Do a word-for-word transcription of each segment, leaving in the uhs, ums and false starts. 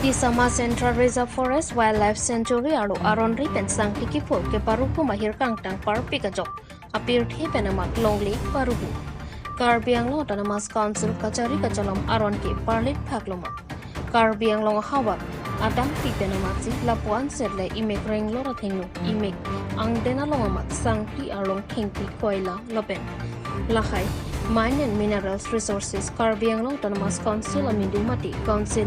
Disama Central Reserve Forest Wildlife Sanctuary arlo aron ri pen sangti kiphur keparukum ahir kangtang parpik ajok apirthe pen amat longle paruhu. Karbi Anglong Autonomous Council kachari kacholom aron ke parlit phak loma. Karbi Anglong ahavar adang pi pen amatsi lapu-an setle imek renglor athengno, imek angden along amat sangti arlong thengpi koila lapen lahai Mine and Minerals Resources Karbi Anglong Autonomous Council amidu mate Council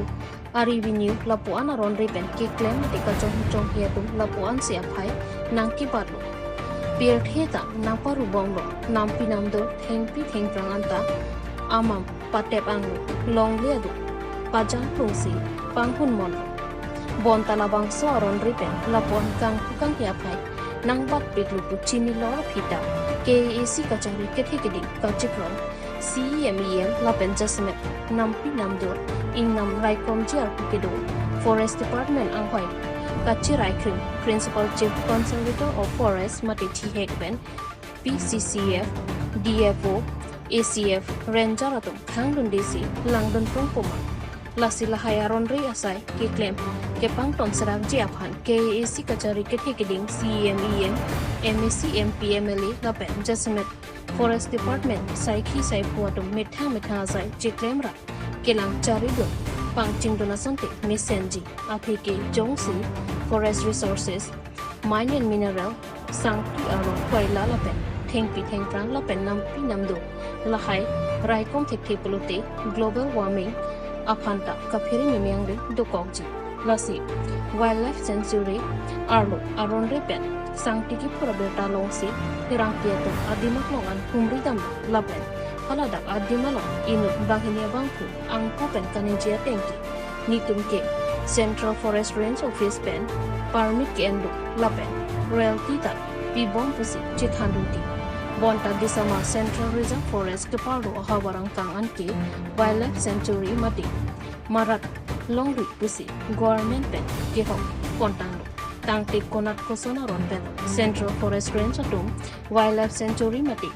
a-revenue lapu-an aron ri pen keklem mate kachongchonghi atum lapu-ansi aphai nangkibatlo. Pirthe ta nangparubomlo, nampi namdo thengpi thengphrang anta amam patep anglo, longle adu pajang plungsi panghun monlo. Bonta labangso aron ri pen lapu-an kangpu kanghi aphai nangbatpiklo pu chinilo aphi ta K A A C kachari kethe keding kachiklong C E M, E M lapen jasemet nampi namdo ingnam raikomji arpu kedo Forest Department anghoi kachiraikrim Principal Chief Conservator of Forest mate thihek pen P C C F, D F O, A C F, Ranger atum khangdundesi langdun pongpoma. Lasi lahai aron ri asai keklem kepangton serakji aphan K A A C kachari kethe keding C E M, E M, M A C, M P, M L A lapen jasemet Forest Department saikhi saiphu atum methang methang asai chiklemra kelang charidun pangchingdun asonte mesenji. Aphike jongsi Forest Resources, Mine and Mineral, sangti arlong koila lapen thengpi thengphrang lapen nampi namdo lahai raikom thekthe pulote global warming aphan ta kaphere meme angle dokokji. Lasi Wildlife Sanctuary arlo aron ri pen sangti kiphur abirta longsi hirang pi atum adimak long an humri dam lapen haladak adim along inut banghini abangphu angko pen kaningje ateng ke netum ke Central Forest Range Office pen permit ke-enduk lapen royalty ta pibom pusi chethandunti. Bonta Disama Central Reserve Forest keparlo ahavar angkang anke Wildlife Sanctuary mate marat longri pusi government pen kehok pontanglo. Tangte konat koson aron pen Central Forest Range atum Wildlife Sanctuary mate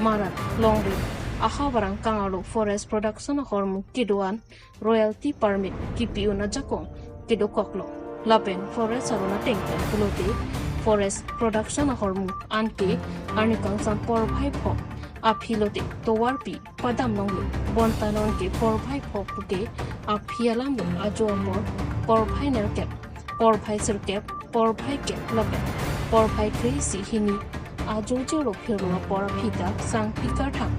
marat longri ahavar angkang arlo forest production ahormu kedo-an royalty permit kipi-un ajakong kedokoklo. Lapen forest aron ateng pen pulote forest production ahormu anke arni kangsam porphai pho aphi lote tovarpi padam longle. Bonta non ke porphai pho puke aphi alam lo ajo apor porphai nerkep, porphai sirkep, porphai kep lapen porphai kre-isi hini ajo jelo phirlo apor aphi ta sangti karthang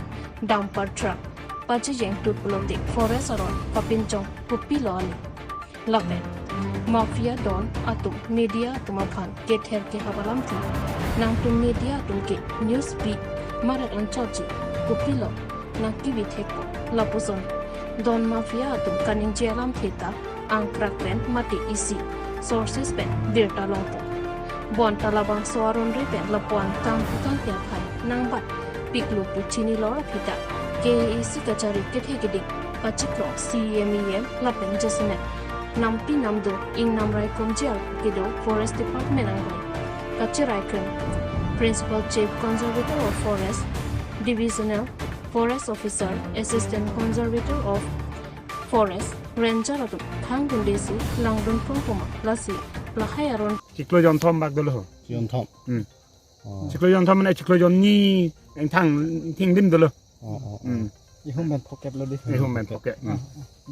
dumper truck pachejeng tut pulote forest aron kapinchong kopilo ani. Lapen mafia don atum media atum aphan kether kehap alamthe, nangtum media atum ke news pi marak anchotji kopilo nangkibi thekpo. Lapuson don mafia atum kaningje alamthe ta angkrak pen mate isi sources pen birta longpo. Bonta labangso aron ri pen lapu-an kangpu kanghi aphai nangbatpiklo pu chinilo aphi ta K A A C kachari kethe keding kachiklong C E M, E M lapen jasemet nampi namdo ingnam raikomji arpu kedo Forest Department anghoi kachiraikrim Principal Chief Conservator of Forest, Divisional Forest Officer, Assistant Conservator of Forest, Ranger atum khangdundesi langdun pongpoma. Lasi lahai aron chiklo jonthom bak dolo ho. Jonthom. Hmm. Oh. Chiklo jonthom mane chiklo jonni engthang thingdim dolo. Oh, oh, oh. Hmm. Ihum pen phokep lo di. Ihum pen phokep. Hmm.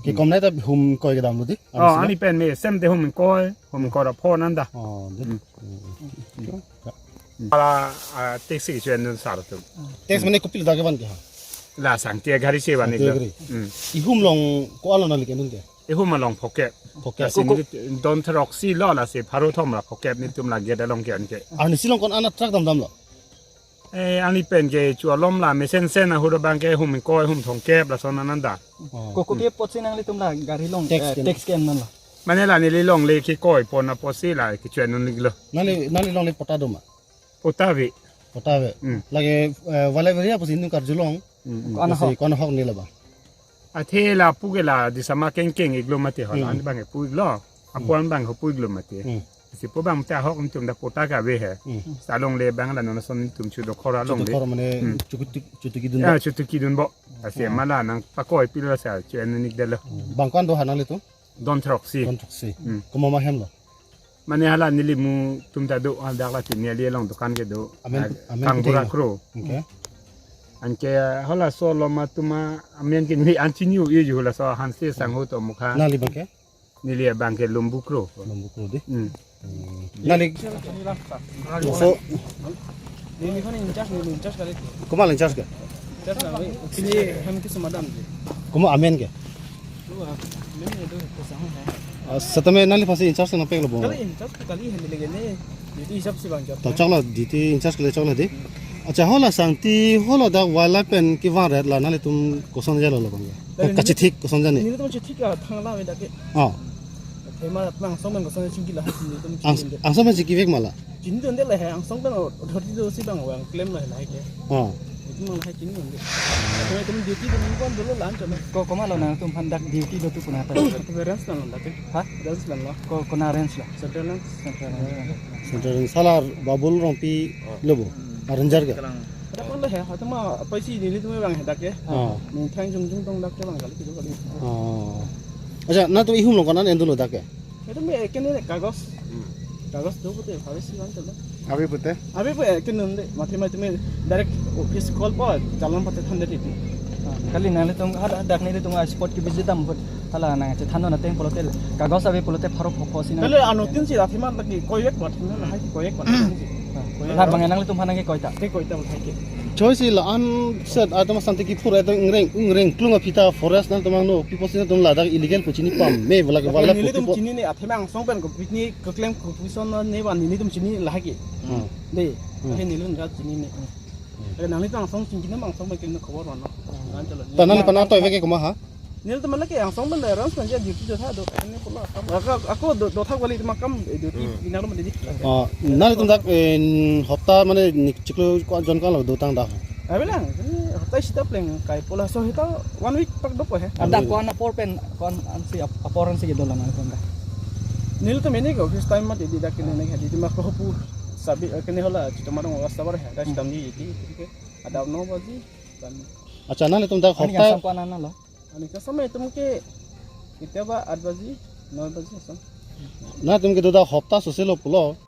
Ke kom nai ta hum koi kedam lo di. Oh, ani pen me sem te hum koi, hum koi ra pho nanda. Oh, di. Hmm. Hmm. Ala, ah, taxi chuen nun sar tu. Tax mane kopilo ta kevan ke ha? La sangtia gari se van. Sangtia gari. Hmm. Ihum along ko-an lo nangli ke nun ke? Ihum along phokep. Phokep. Lasi neli don throksi lo lasi pharo thom ra phokep netum la gate along ke anke. Arnisi along ko-an ana truck damdamlo? Eh, ani pen ke chu alom la mesen sen ahut abang ke hum koi hum thomkep lason ananda. Oh. Ko kopi apotsi nanglitum la gari along, tax eh, ke tax ke-en non lo? Mane la neli longle kikoi pon apotsi la kichuen non liglo. Nangli, nangli longle patta doma? Patta ave. Patta ave. Hmm. Lake, eh, wildlife area pusi nung karjulong. Hmm, hmm. Ko-an ahok? Pusi ko-an ahok neli ba? Athe lapu ke la Disama kengkeng iglo mati ho la, hmm, an bang pu iglo. Hmm. Apo an bang ho pu iglo mati. Hmm. Si pu bang ta ahok netum ta patta ke ave he. Hmm. Sa longle bang la non ason netum chu dokhor alongle. Chu dokhor mane, hmm, chutu, chutu kedun. Ya, bo. Chutu kedun bo. Asi, hmm, ma la nangpakoi pilo sa chu en nik delo. Hmm. Bang ko-an do ha nanglitum? Don Throksi. Don Throksi. Hmm. Komat ma hem lo? Mane hala nelimu atum ta do, hadak la Tiniali along dukan kedo. Amen, ah, amen Kangbura kuteng lo. Kro. Okay. Anke halaso alom atum amen ke neli an chini-o-e, halaso Hanse Sangho to mukha. Nangli abang ke? Neli abang ke Lumbu Kro. Lumbu Kro dei. Hmm. Hmm. Nangli. Oso. Neli ko in-charge, neli in-charge kali. Komat in-charge ke? In-charge nang, ini hem ke sumadan dei. Komat amen ke? Lu, ah, meme itu kesang hai. Ah, setame nangliphan si in-charge nangpek lo bo. Kali in-charge kali hem lagi ne. Duty hisap si bang jat. To choklo, duty in-charge kali choklo dei. Acha, hala sangti, hala dak wildlife pen kevang ret la nanglitum koson jalo labang ya? Kali neli, kachethik koson jani? Nelitum chethik a thang la me dak ke. Ah. Athema angsong pen koson chingki lahai, nelitum chingki. Ang-, angsong pen chingkivek ma la? Chini dunde lahai, angsong pen authority dosi bang vang klem lahai lahai ke. Ah. Nelitum lahai chini dunde. Athema itum duty dun kon dolo lan chalo. Ko komat lo nangtumphan dak duty do tu puna ta? Range lang dak ke. Ha? Range lang lo. Ko kona range lo? Central Range. Central Range. Central Range. Hala Babul Rongpi lo bo. Ah, ranger ke? Kalang. Ada pun lahai, athema apa si nelitum bang dak ke. Ah. Methang jung jung tong dak ke bang kali kedo kali. Ah. Acha, nangtum ihum along ko-an an dolo dak ke? Itum me kene kagos. Hmm. Kagos do pute, habis si bang chalo. Ave pute? Ave pute, kene dunde, mati mati me direct office call po, challan pate than de titi. Ah, kali nanglitum hadak, hadak nelitum a spot ke visit dam put. Hala nangchethan non ateng pulote, kagos ave pulote pharo pho pho si nang. Kali ano tin si athema lagi koyek bat, na hai koyek bat. Ah, koyek. Labang nanglitumphan nangkekoi ta? Kekoi ta hai ke. Choi si la-an set atum asante kiphur atum ingreng, ingreng klung aphi ta forest nangtum angno, people si nangtum ladak illegal pu chini pame, wala ke wala nelitum puti po. Chinine, athema angsong pen ko picnic keklem ko puson ne ba nelitum chini lahai ke. Hmm. Dei, Hmm. Lahai nelitum rat chinine. Hmm. Nanglitum angsong chingki na angsong pen kene khobor mano. Hmm. Nang chalo. Ta nangliphan atoivek ke komat ha? Nelitum lake angsong pen range pen ja duty do tha do. Kene pulo kam. Ako, ako do, do thak wali tuma kam, eh, duty Hmm. Inarlo mati di. Oh, nanglitum dak, eh, hopta mane nik chiklo ko-an jon ko-an lo dotang dak? Ave lang, ini hopta sita pleng kai pulo, so hita one week pak dopo he. Dak ko-an apor pen, ko-an ansi ap-, apor ansi kedo lang nangtum dak? Nelitum ini ko office time mati di dak kene ne di ma ko pu sabi, eh, kene hala chitama dong rasta bar he, dak Hmm. Sitam di di, di ke. Ada no baji, dan Acha, nanglitum dak Ani hopta asam ko-an an lo? Ani kasam itum ke, kita ba aat baji, no baji asam. Nangtum kedo dak hopta sose lo pulo.